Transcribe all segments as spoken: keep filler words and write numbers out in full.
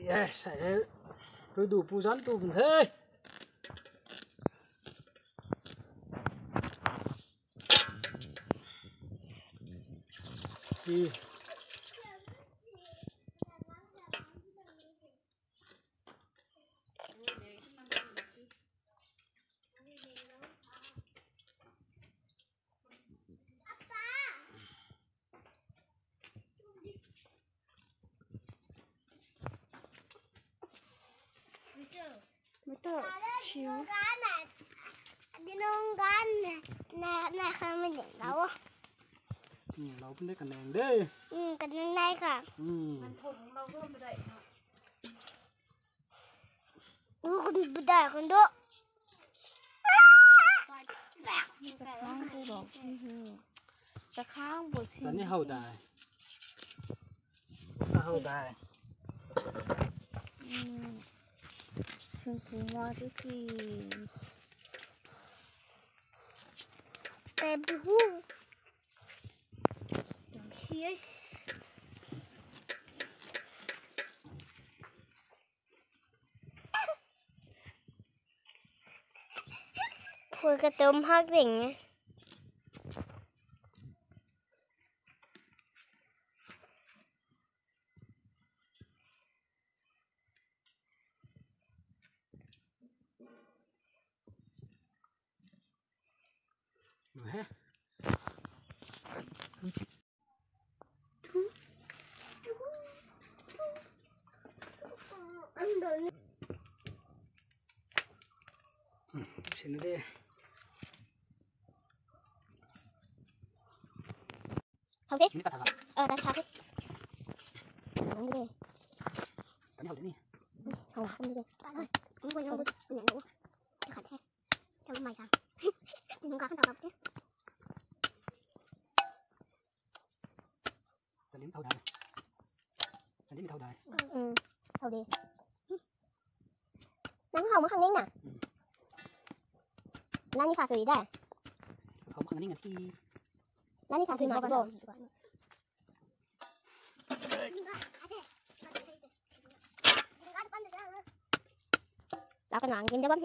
Yes, ai he. Rui du pu zan tu bung he. Ih. Mata siu. Dinong gan na na na kami din lau. Hmm, lau pun de kaneng de. Hmm, kaneng nai ka. Hmm. Uu, kan budai kan do. Chakhang bu si. Tani hau dai. Hau dai. Hmm. Singpuma tu si. Pebu. Yes. Khui katum hak ding e. Sini de. Hau de. Ini kata. Eh, dah hau de. Hau de. Tani hau de ni. Hau lah, hau de. Hau de. Hau de. Hau de. Hau de. Hau de. Tani hau de. Tani hau de. Hmm. Hau de. Nang hau ma khang ning na. Hmm. Nang ni sa sui da. Hau ma khang ning na ki. Nang ni sa sui ma bo. Lau ka nang gin da bam.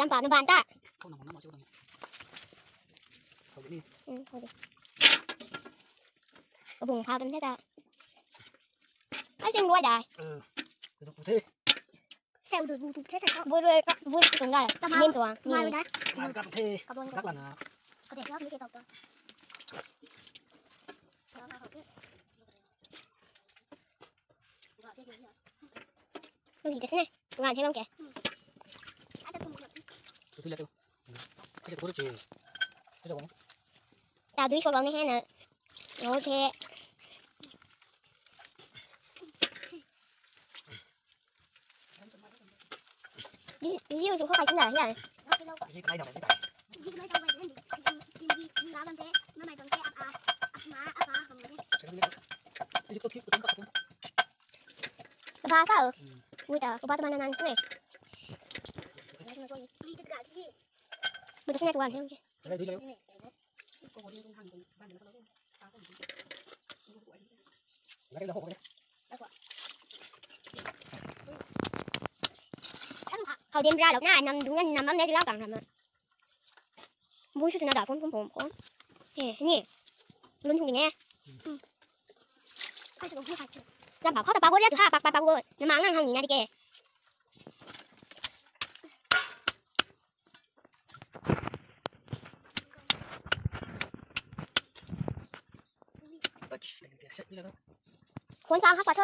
Zam pa nu ban ta. Kau nang nang mau chiu bang. Kau ni. Hmm, kau ni. Kau bung pha bam the ta. Ai sing luai dai. Eh. Kau tu the. Sau du bu tu the sa. Bu rui ka bu tu tung ga. Tama. Nim tuang. Ni. Tama da. Tama ka the. Ka bong ka. Rak la na. Ka de ya ni ke ka ta. Ngan the bang ke. Tadui sou bang ni he na. Ngo the. Di, di, di, sung khou kai tina, ya. Ba sa. Ui ta, ba ta mana nang sini. Buta sini tuan he. Khou dim ra lou na, nam dung nam bam ne, lau tang ram na. Bui sw sw na da phun phun phun phun. Eh, ni. Lun hung ni ne. Zam pa khou ta pa wo ria tu ha, pa pa pa wo. Na mang nang hang ni na di ke. Khun chang hak pat the.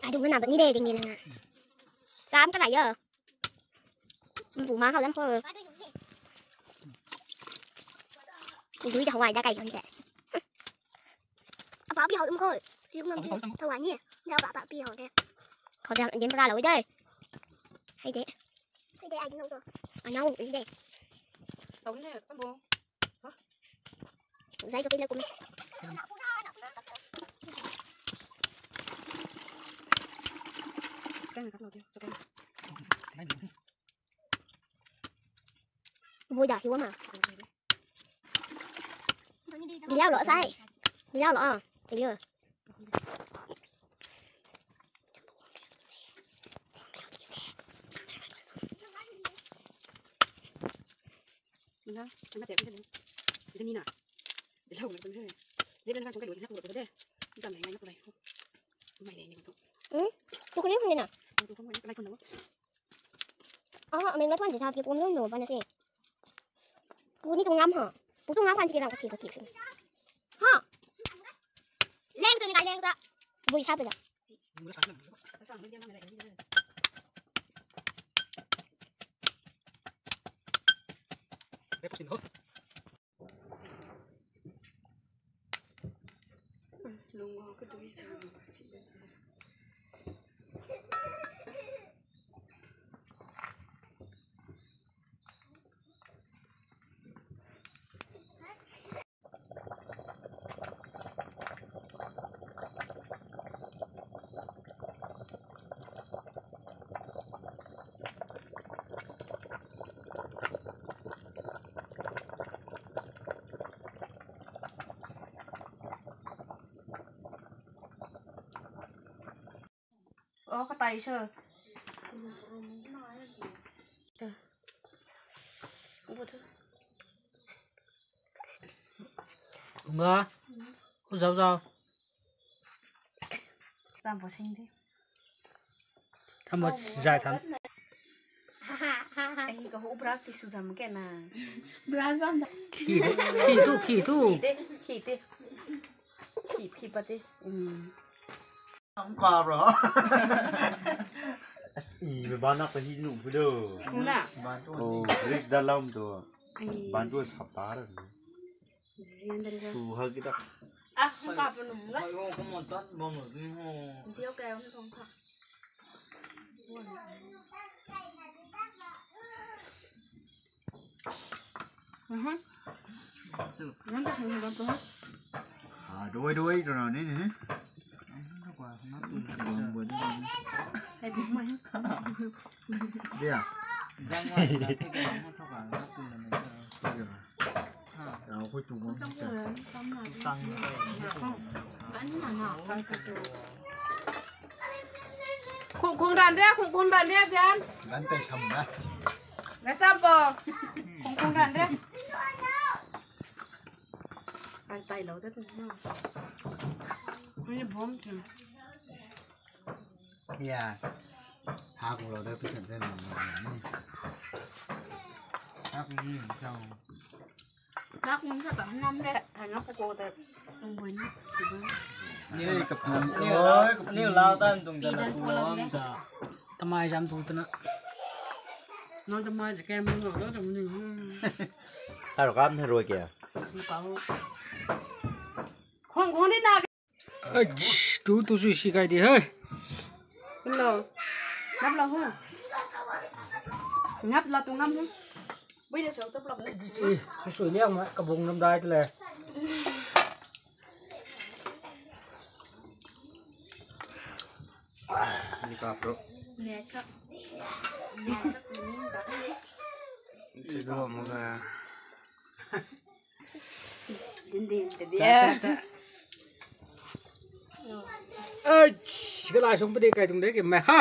Ai, dung na bam ni de, ding ni na. Kam ka lai yo. Bung ma khou lam khou. Dui da hawai da kai hon te. Apa pi hou um khou. Yung nam pi hawai ni. Da apa apa pi hou de. Pabia din para lou de. Hei de. Hei de, ai din lou to. Anau de. Tau ni, kan bo. Zai ko pin lou kum. Kan ka lou de. Bui da ki wa ma. Di lau lo sai. Di lau lo ah. Thank you. Hmm? Tu kuni huni na. Ah, ameng la thuan si sa pi pum lun nu bana si. Pu ni tu ngam ha. Pu tu ngam kan ti rang ka ti ka ti. Ha. Leng tu ni kai leng ta. Bui sa pi da. Oh, katai sa. Nga. U zau zau. Tam po sing de. Tham bo zai tham. Ai, ka hu brush ti su zam ke na. Brush bam da. Khi tu, khi tu, khi tu. Khi te, khi te. Khi, khi pa te. Hmm. Ang ka bro. As i me bana ka hi nu bu do. Kuna. Oh, Greece da lam tu. Ai. Bantu sapar. Zian dari ka. Su ha kita. Ah, ang ka pa num ga. Sai ho ko mon tat bam lo ni ho. Dio ka ang tong ka. Mhm. Nang ta hung hung tu ha. Ah, doi doi tu na ni ni. Ai, bu mai. Dia. Jang wa, la, tu ka, ma, tu ka, ma, tu na, ma, tu. Dia. Ha. Rau khui tu bam sa. Tang na. Khung khung ran re, khung khung ran re, Jan. Gan tai sam na. Gan sam po. Khung khung ran re. Gan tai lou da tu na. Ni bom tu. Ya. Ha, kung lou da pisan zan. Ha, kung ni chau. Nak mun sa ta nam de, ta nak ko ta tung bun. Ni ka pun. Ni lau tan tung ta na tung lam ta. Tamai jam tu ta na. Nang tamai ja kem nang lo ta mun. Tharo kam tharo kya. Ni pa ho. Khong khong ni na. Ach, tu tu sui si kai di he. Lo. Ngap lo ho. Ngap lo tu ngam ho. Bui da so tu lo. Sui sui liang ma kabung nam dai te le. Ni ka bro. Ni ka. Ni ka ni ka. Din din te dia. Ach, kalai sung padi kai tung de ke ma kha.